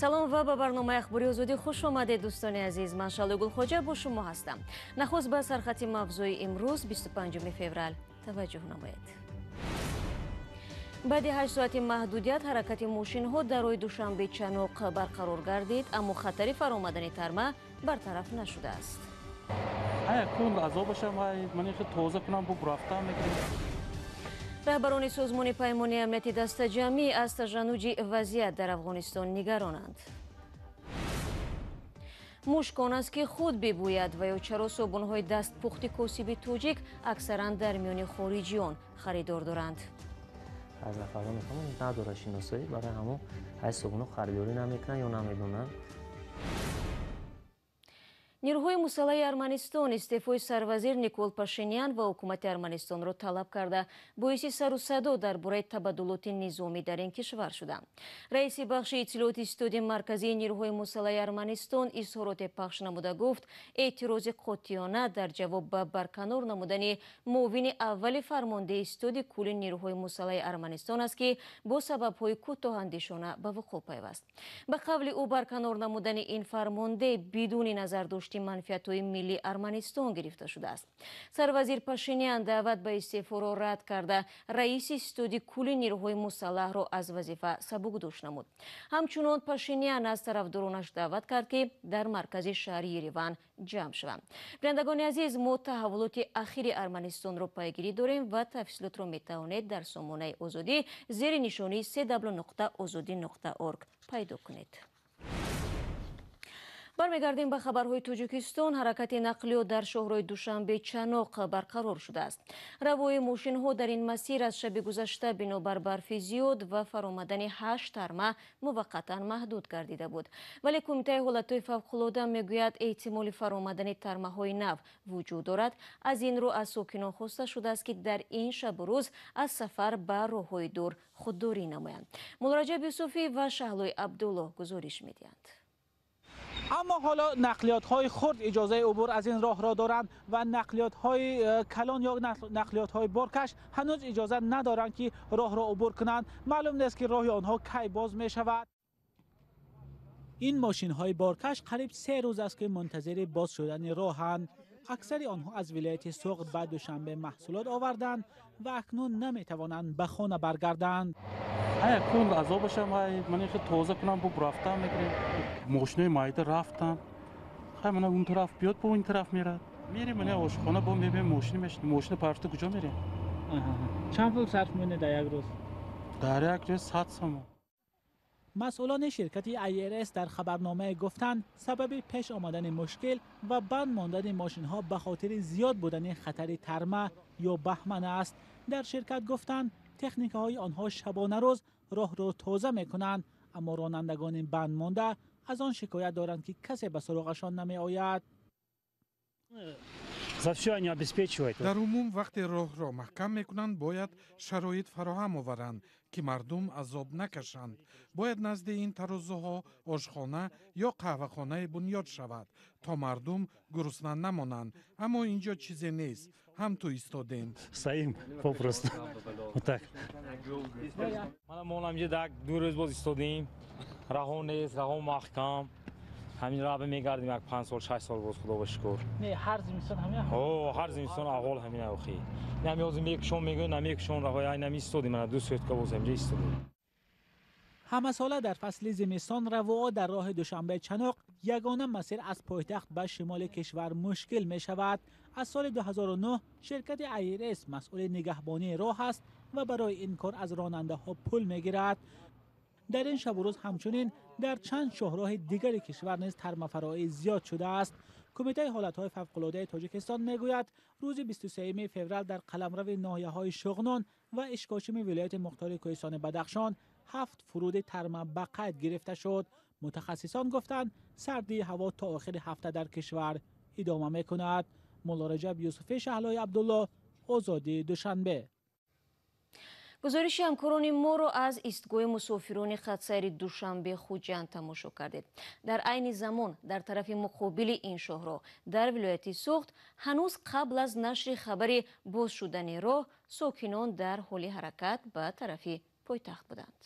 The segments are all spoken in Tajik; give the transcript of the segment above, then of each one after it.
Салом ва ба барномаи Ахбори Озодӣ хуш омадед, дӯстони азиз. Ман Шалои Гулхоҷа бо шумо ҳастам. Нахуст ба сархати мавзӯи имрӯз, 25 феврал, таваҷҷӯҳ намоед. Баъди 8 соати маҳдудият ҳаракати мошинҳо дар роҳи Душанбе Чаноқ барқарор гардид, аммо хатари фаромадани тарма бартараф нашудааст. Раҳбарони созмони Паймони амнияти дастаҷамъӣ аз тажаннуҷи вазъият дар Афғонистон нигаронанд. Мушкон аст ки худ бибӯяд ва ё чаро собунҳои дастпухти косиби тоҷик аксаран дар миёни хориҷиён харидор доранд. Аз нафарон надорад шиносоӣ, барои ҳамон ҳай собунҳо харидорӣ намекунанд ё намедонанд. Нирӯҳои мусаллаҳи Арманистон истеъфои сарвазир Никол Пашинян ва ҳукумати Арманистонро талаб карда, боиси сару садо дар бораи табаддулоти низомӣ дар ин кишвар шуданд. Раиси бахши иттилооти Ситоди марказии нирӯҳои мусаллаҳи Арманистон изҳороте пахш намуда гуфт, эътирози қотиёна дар ҷавоб ба барканор намудани муовини аввали фармондеҳи Ситоди кулли нирӯҳои мусаллаҳи Арманистон аст, ки бо сабабҳои кӯтоҳандешона ба вуқӯъ пайваст. Ба қавли ӯ, барканор намудани ин фармондеҳ бидуни назардошти манфиатҳои миллии Арманистон гирифта шудааст. Сарвазир Пашинян даъват ба истеъфоро рад карда, раиси Ситоди кулли нирӯҳои мусаллаҳро аз вазифа сабукдӯш намуд. Ҳамчунон Пашинян аз тарафдоронаш даъват кард, ки дар маркази шаҳри Ереван ҷамъ шаванд. Бинандагони азиз, мо таҳаввулоти ахири Арманистонро пайгирӣ дорем ва тафсилотро метавонед дар сомонаи Озодӣ зери нишонии www.ozodi.org пайдо кунед. Бармегардем ба хабарҳои Тоҷикистон. Ҳаракати нақлиёт дар шоҳроҳи Душанбе Чаноқ барқарор шудааст. Равои мошинҳо дар ин масир аз шаби гузашта бинобар барфи зиёд ва фаромадани 8 тарма муваққатан маҳдуд гардида буд. Вале Кумитаи ҳолатҳои фавқулода мегӯяд, эҳтимоли фаромадани тармаҳои нав вуҷуд дорад. Аз ин рӯ аз сокинон хоста шудааст, ки дар ин шабу рӯз аз сафар ба роҳҳои дур худдорӣ намоянд. Муллораҷаб Юсуфӣ ва Шаҳлои Абдуллоҳ гузориш медиҳанд. Аммо ҳоло нақлиётҳои хурд иҷозаи убур аз ин роҳро доранд ва нақлиётҳои калон ё нақлиётҳои боркаш ҳанӯз иҷоза надоранд, ки роҳро убур кунанд. Маълум нест, ки роҳи онҳо кай боз мешавад. Ин мошинҳои боркаш қариб 3 рӯз аст, ки мунтазири боз шудани роҳанд. Аксари онҳо аз вилояти Суғд ба Душанбе маҳсулот оварданд ва акнун наметавонанд ба хона баргарданд. Мошинои майда рафтанд, хай мана он тараф биёд, бо ин тараф мерад. Мерем мана ошхона, бо мебинем мошина мешинем. Мошина парафта куҷо мерем? Чанд пул сарф мекунед дар як рӯз? Дар як рӯз 100 сомон. Масъулони ширкати IRS дар хабарномае гуфтанд, сабаби пеш омадани мушкил ва банд мондани мошинҳо ба хотири зиёд будани хатари тарма ё баҳман аст. Дар ширкат гуфтанд, техникаҳои онҳо шабонарӯз роҳро тоза мекунанд, аммо ронандагони банд монда аз он шикоят доранд, ки касе ба суроғашон намеояд. Дар умум вақте роҳро маҳкам мекунанд, бояд шароит фароҳам оваранд, ки мардум азоб накашанд. Бояд назди ин тарозуҳо ошхона ё қаҳвахонае бунёд шавад, то мардум гурусна намонанд. Аммо ин ҷо чизе нест, ҳам ту истодем. Мо ду рӯз боз истодем, раҳо нест, раҳо маҳкам. Ҳамин раҳ мегардем як 5 сол 6 сол боз, худо ба шукр. Не, ҳар зимистон ҳамин? Ҳо, ҳар зимистон аҳвол ҳамин охи. Нами ҳозир мекушон мегӯянд, намекушон раҳои ай нами истодем, мана 2 сутка боз ҳаминҷо истодем. Ҳамасола дар фасли зимистон равоа дар роҳи Душанбе Чаноқ ягона масир аз пойтахт ба шимоли кишвар мушкил мешавад. Аз соли 2009 ширкати IRS масъули нигаҳбонии роҳ аст ва барои ин кор аз ронандаҳо пул мегирад. Дар ин шабу рӯз ҳамчунин дар чанд шоҳроҳи дигари кишвар низ тармафароӣ зиёд шудааст. Кумитаи ҳолатҳои фавқулодаи Тоҷикистон мегӯяд, рӯзи 23 феврал дар қаламрави ноҳияҳои Шуғнон ва Ишкошими вилояти мухтори Кӯҳистони Бадахшон 7 фуруди тарма ба қайд гирифта шуд. Мутахассисон гуфтанд, сардии ҳаво то охири ҳафта дар кишвар идома мекунад. Муллораҷаб Юсуфӣ, Шаҳлои Абдуллоҳ, Озодӣ, Душанбе. Гузориши ҳамкорони моро аз истгоҳи мусофирони хатсайри Душанбе Хуҷанд тамошо кардед. Дар айни замон дар тарафи муқобили ин шоҳроҳ дар вилояти Суғд ҳанӯз қабл аз нашри хабари боз шудани роҳ сокинон дар ҳоли ҳаракат ба тарафи пойтахт буданд.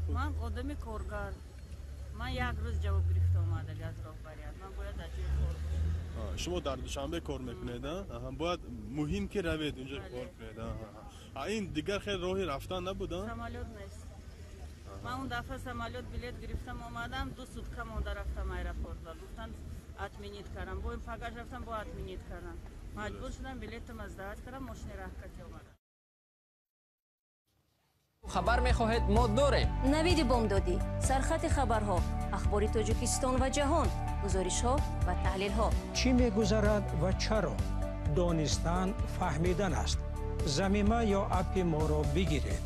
Ман одами коргар. Ман як рӯз ҷавоб гирифта омадагӣ аз роҳбарият. Ман бояд дар ҷои кор бошам. Шумо дар Душанбе кор мекунед, бояд муҳим ки равед унҷо кор кунед. Ин дигар хеле роҳи рафтан набуд? Самолёт нест. Ман он дафъа самолёт билет гирифтам, омадам, 2 сутка монда рафтам аэропорт ва гуфтанд отменить кардам. Бо пагаш рафтам, бо отменить кардам. Маҷбур шудам билетам аз даҳат кардам, мошини раҳкати омадам. Хабар мехоҳед, мо дорем. Навиди бомдодӣ, сархати хабарҳо, ахбори Тоҷикистон ва ҷаҳон, гузоришҳо ва таҳлилҳо. Чӣ мегузарад ва чаро? Донистан фаҳмидан аст. Замима ё аппи моро бигиред.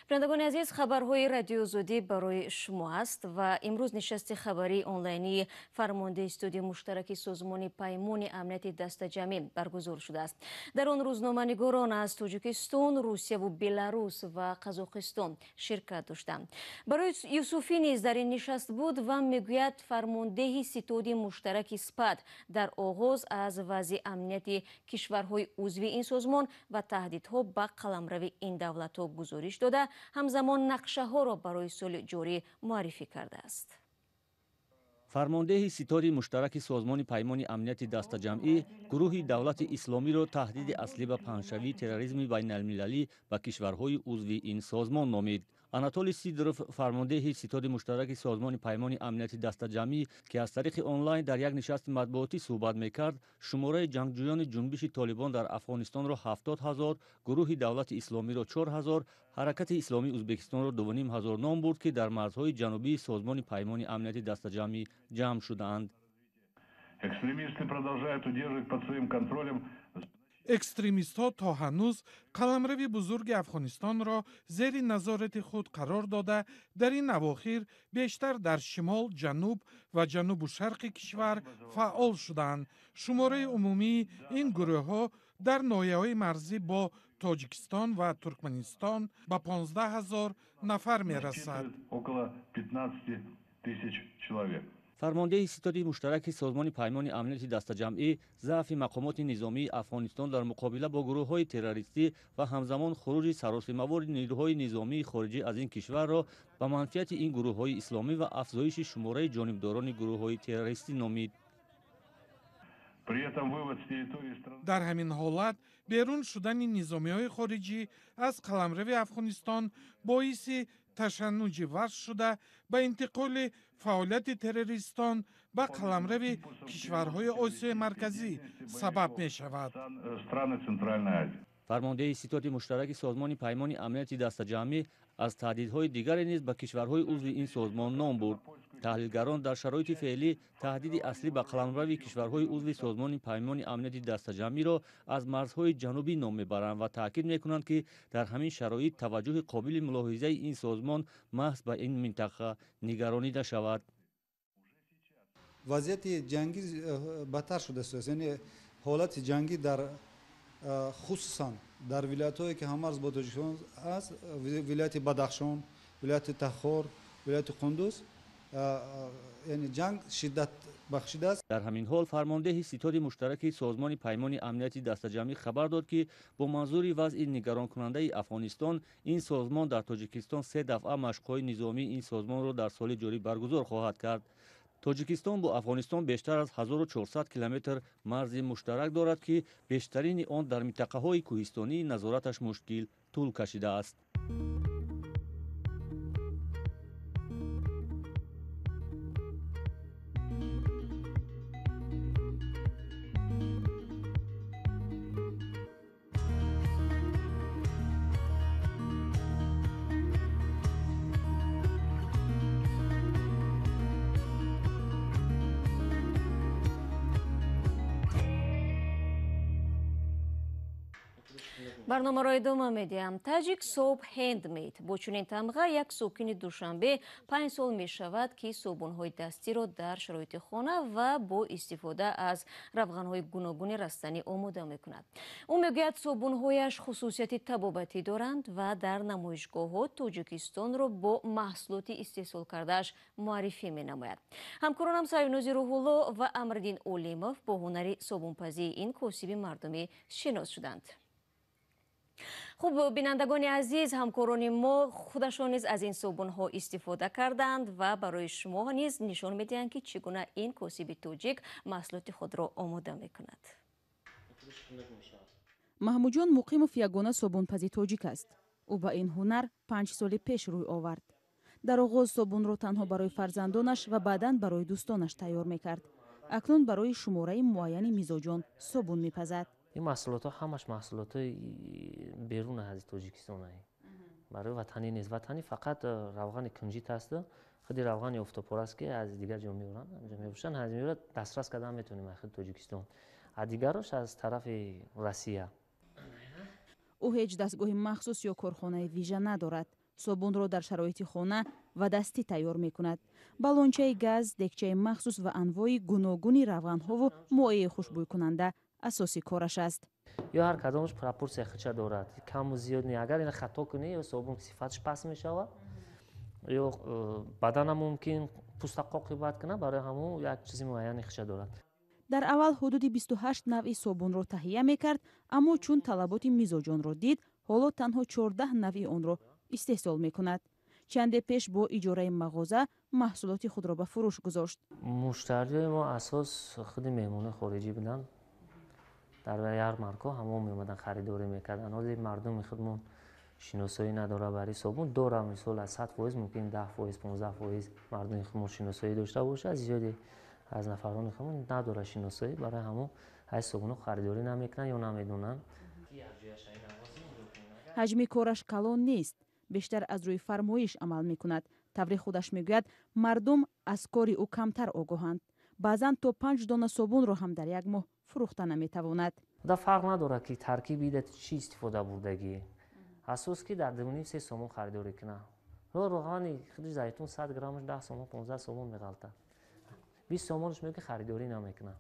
Бинандагони азиз, хабарҳои Радиои Озодӣ барои шумо аст ва имрӯз нишасти хабарии онлайнии фармондеҳи студияи муштараки созмони Паймони амнияти дастаҷамъӣ баргузор шудааст. Дар он рӯзноманигорон аз Тоҷикистон, Русияву Беларус ва Қазоқистон ширкат доштанд. Барои Юсуфӣ низ дар ин нишаст буд ва мегӯяд фармондеҳи ситоди муштараки СПАД дар оғоз аз вазъи амнияти кишварҳои узви ин созмон ва таҳдидҳо ба қаламрави ин давлатҳо гузориш дода, ҳамзамон нақшаҳоро барои соли ҷорӣ муаррифӣ кардааст. Фармондеҳи ситоди муштараки созмони Паймони амнияти дастаҷамъӣ гурӯҳи давлати исломиро таҳдиди аслӣ ба паҳншавии терроризми байналмилалӣ ба кишварҳои узви ин созмон номид. Анатолий Сидоров, фармондеҳи ситоди муштараки созмони Паймони амнияти дастаҷамъӣ, ки аз тариқи онлайн дар як нишасти матбуотӣ суҳбат мекард, шумораи ҷангҷӯёни ҷунбиши Толибон дар Афғонистонро 70 000, гурӯҳи давлати исломиро 4 000, ҳаракати исломии Ӯзбекистонро 2 500 ном бурд, ки дар марзҳои ҷанубии созмони Паймони амнияти дастаҷамъӣ ҷамъ шудаанд. Экстремисты продолжают удерживать под своим контролем. Экстремистҳо то ҳанӯз қаламрави бузурги Афғонистонро зери назорати худ қарор дода, дар ин авохир бештар дар шимол, ҷануб ва ҷанубу шарқи кишвар фаъол шуданд. Шумораи умумии ин гурӯҳҳо дар ноҳияҳои марзӣ бо Тоҷикистон ва Туркманистон ба 15 000 нафар мерасад. Около 15 тысяч человек. Фармондеҳи ситоди муштараки созмони Паймони амнияти дастаҷамъӣ заъфи мақомоти низомии Афғонистон дар муқобила бо гурӯҳҳои террористӣ ва ҳамзамон хуруҷи саросимавори нирӯҳои низомии хориҷӣ аз ин кишварро ба манфиати ин гурӯҳҳои исломӣ ва афзоиши шумораи ҷонибдорони гурӯҳҳои террористӣ номид. Дар ҳамин ҳолат берун шудани низомиҳои хориҷӣ аз қаламрави Афғонистон боиси ташаннуҷи васл шуда, ба интиқоли фаъолияти террористон ба қаламрави кишварҳои Осиёи Марказӣ сабаб мешавад. Фармондеҳи ситоди муштараки созмони Паймони амнияти дастаҷамъӣ аз таҳдидҳои дигаре низ ба кишварҳои узви ин созмон ном бурд. Таҳлилгарон дар шароити феълӣ таҳдиди аслӣ ба қаламрави кишварҳои узви созмони Паймони амнияти дастаҷамъиро аз марзҳои ҷанубӣ ном мебаранд ва таъкид мекунанд, ки дар ҳамин шароит таваҷҷӯҳи қобили мулоҳизаи ин созмон маҳз ба ин минтақа нигаронида шавад. Вазъияти ҷангӣ бадтар шудааст, яъне ҳолати ҷангӣ дар хусусан дар вилоятҳое ки ҳаммарз бо Тоҷикистон аст, вилояти Бадахшон, вилояти Тахор, вилояти Қундуз, яъне ҷанг шиддат бахшидааст. Дар ҳамин ҳол фармондеҳи ситоди муштараки созмони Паймони амнияти дастаҷамъӣ хабар дод, ки бо манзури вазъи нигаронкунандаи Афғонистон ин созмон дар Тоҷикистон 3 дафъа машқҳои низомии ин созмонро дар соли ҷорӣ баргузор хоҳад кард. Тоҷикистон бо Афғонистон бештар аз 1400 километр марзи муштарак дорад, ки бештарини он дар минтақаҳои кӯҳистонии назораташ мушкил тӯл кашидааст. Барномаро идома медиҳам. Таҷик Soap Handmade бо чунин тамға як сокини Душанбе 5 сол мешавад, ки собунҳои дастиро дар шароити хона ва бо истифода аз равғанҳои гуногуни растанӣ омода мекунад. Ӯ мегӯяд, собунҳояш хусусияти табобатӣ доранд ва дар намоишгоҳҳо Тоҷикистонро бо маҳсулоти истеҳсол кардааш муаррифӣ менамояд. Ҳамкоронам Саюнози Рӯҳулло ва Амриддин Олимов бо ҳунари собунпазии ин косиби мардумӣ шинос шуданд. Хуб, бинандагони азиз, ҳамкорони мо худашон низ аз ин собунҳо истифода карданд ва барои шумо низ нишон медиҳанд, ки чӣ гуна ин косиби тоҷик маҳсулоти худро омода мекунад. Маҳмудҷон Муқимов ягона собунпази тоҷик аст. Ӯ ба ин ҳунар 5 соли пеш рӯй овард. Дар оғоз собунро танҳо барои фарзандонаш ва баъдан барои дӯстонаш тайёр мекард. Акнун барои шумораи муайяни мизоҷон собун мепазад. Ин маҳсулотҳо ҳамаш маҳсулотҳои берун аз Тоҷикистон барои ватанӣ нест. Ватанӣ фақат равғани кунҷит аст, худи равғани офтобпора аст, ки аз дигар ҷо меоранд, ҷо мефурӯшанд, аз меорад дастрас кардан метавонем аз худи Тоҷикистон. А дигарош аз тарафи Россия. Ӯ ҳеҷ дастгоҳи махсус ё корхонаи вижа надорад. Собунро дар шароити хона ва дастӣ тайёр мекунад. Балончаи газ, декчаи махсус ва анвои гуногуни равғанҳову моеи хушбӯйкунанда асоси кораш аст. Ё ҳар кадомаш пропорсия худша дорад, каму зиёд не. Агар ина хато кунӣ, ё собун сифаташ паст мешавад, ё бадана мумкин пӯста қоқи бад кунад. Барои ҳамун як чизи муайяни худша дорад. Дар аввал ҳудуди 28 навъи собунро таҳия мекард, аммо чун талаботи мизоҷонро дид, ҳоло танҳо 14 навъи онро истеҳсол мекунад. Чанде пеш бо иҷораи мағоза маҳсулоти худро ба фурӯш гузошт. Муштариёи мо асос худи меҳмонои хориҷӣ буданд. Дар ярмаркаҳо ҳамон меомаданд, харидорӣ мекарданд. Ҳоло мардуми худмон шиносоӣ надорад барои собун. Дора, мисол, аз 100% мумкин 10%, 15% мардуми худмон шиносоӣ дошта бошад. Зиёде аз нафарони худмон надорад шиносоӣ, барои ҳамон аз собунҳо харидорӣ намекунанд ё намедонанд. Ҳаҷми кораш калон нест, бештар аз рӯи фармоиш амал мекунад. Тавре худаш мегӯяд, мардум аз кори ӯ камтар огоҳанд. Баъзан то 5 дона собунро ҳам дар як моҳ фурӯхта наметавонад. Да фарқ надорад, ки таркиби ида чӣ истифода бурдагӣ. Асос ки дар 2,5-3 сомон харидорӣ кунад. Равғани худи зайтун 100 граммаш 10 сомон, 15 сомон меғалтад. 20 сомонаш мегӯяд, харидорӣ намекунад.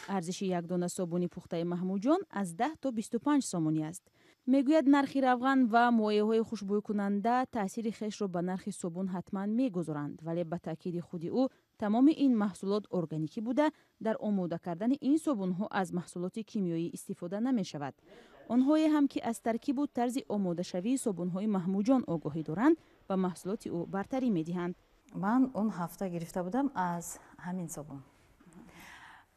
Арзиши як дона собуни пухтаи Маҳмудҷон аз 10 то 25 сомонӣ аст. Мегӯяд, нархи равған ва моеъҳои хушбӯйкунанда таъсири хешро ба нархи собун ҳатман мегузоранд, вале ба таъкиди худи ӯ тамоми ин маҳсулот органикӣ буда, дар омода кардани ин собунҳо аз маҳсулоти кимиёӣ истифода намешавад. Онҳое ҳам ки аз таркибу тарзи омодашавии собунҳои Маҳмудҷон огоҳӣ доранд, ба маҳсулоти ӯ бартарӣ медиҳанд. Ман он ҳафта гирифта будам аз ҳамин собун.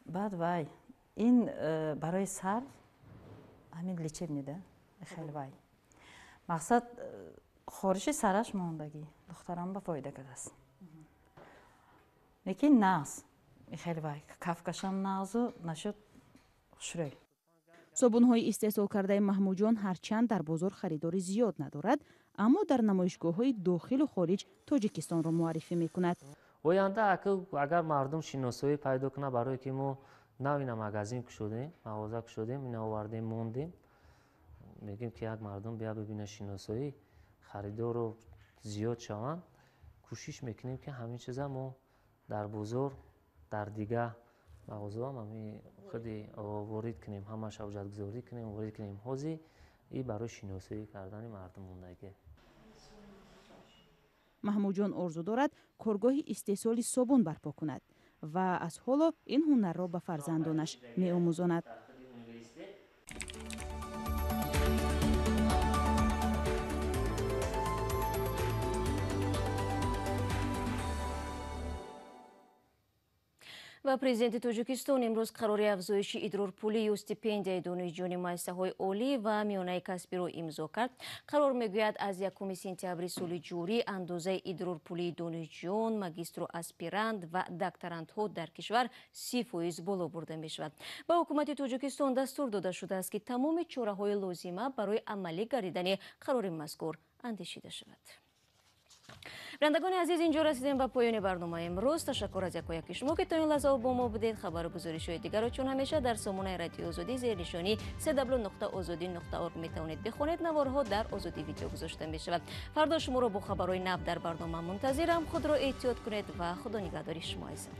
Баъд вай ин барои сар ҳамин лечебный да, хеле вай мақсад хориши сараш мондагӣ духтарам ба фоида кардааст. Лекин нағз хеле вай кафкашам нағзу нашуд хушрӯй. Собунҳои истеҳсол кардаи Маҳмудҷон ҳарчанд дар бозор харидори зиёд надорад, аммо дар намоишгоҳҳои дохилу хориҷ Тоҷикистонро муаррифӣ мекунад. Оянда агар мардум шиносоӣ пайдо кунад, барое ки мо нав ина магазин кушодем, мағоза кушодем, ина овардем, мондем, мегӯем ки як мардум бия бибина, шиносоӣ харидорро зиёд шаванд. Кӯшиш мекунем, ки ҳамин чиза мо дар бозор, дар дигар мағозаҳо ҳамин худи ворид кунем, ҳамаша ҳуҷҷатгузорӣ кунем, ворид кунем. Ҳозир и барои шиносоӣ кардани мардум мондагӣ. Маҳмудҷон орзу дорад коргоҳи истеҳсоли собун барпо кунад ва аз ҳоло ин ҳунарро ба фарзандонаш меомӯзонад. Ва президенти Тоҷикистон имрӯз қарори афзоиши идрорпулӣ ё стипендияи донишҷӯёни муассисаҳои олӣ ва миёнаи касбиро имзо кард. Қарор мегӯяд, аз 1 сентябри соли ҷорӣ андозаи идрорпулии донишҷӯён, магистру аспирант ва докторантҳо дар кишвар 30% боло бурда мешавад. Ба ҳукумати Тоҷикистон дастур дода шудааст, ки тамоми чораҳои лозима барои амалӣ гардидани қарори мазкур андешида шавад. Бинандагони азиз, инҷо расидем ба поёни барномаи имрӯз. Ташаккур аз якояки шумо, ки то ин лаҳзаҳо бо мо будед. Хабару гузоришҳои дигарро чун ҳамеша дар сомонаи радиои Озодӣ зери нишонии www.ozodi.org метавонед бихонед. Наворҳо дар Озодӣ видео гузошта мешавад. Фардо шуморо бо хабарҳои нав дар барнома мунтазирам. Худро эҳтиёт кунед ва худо нигаҳдори шумо азизон.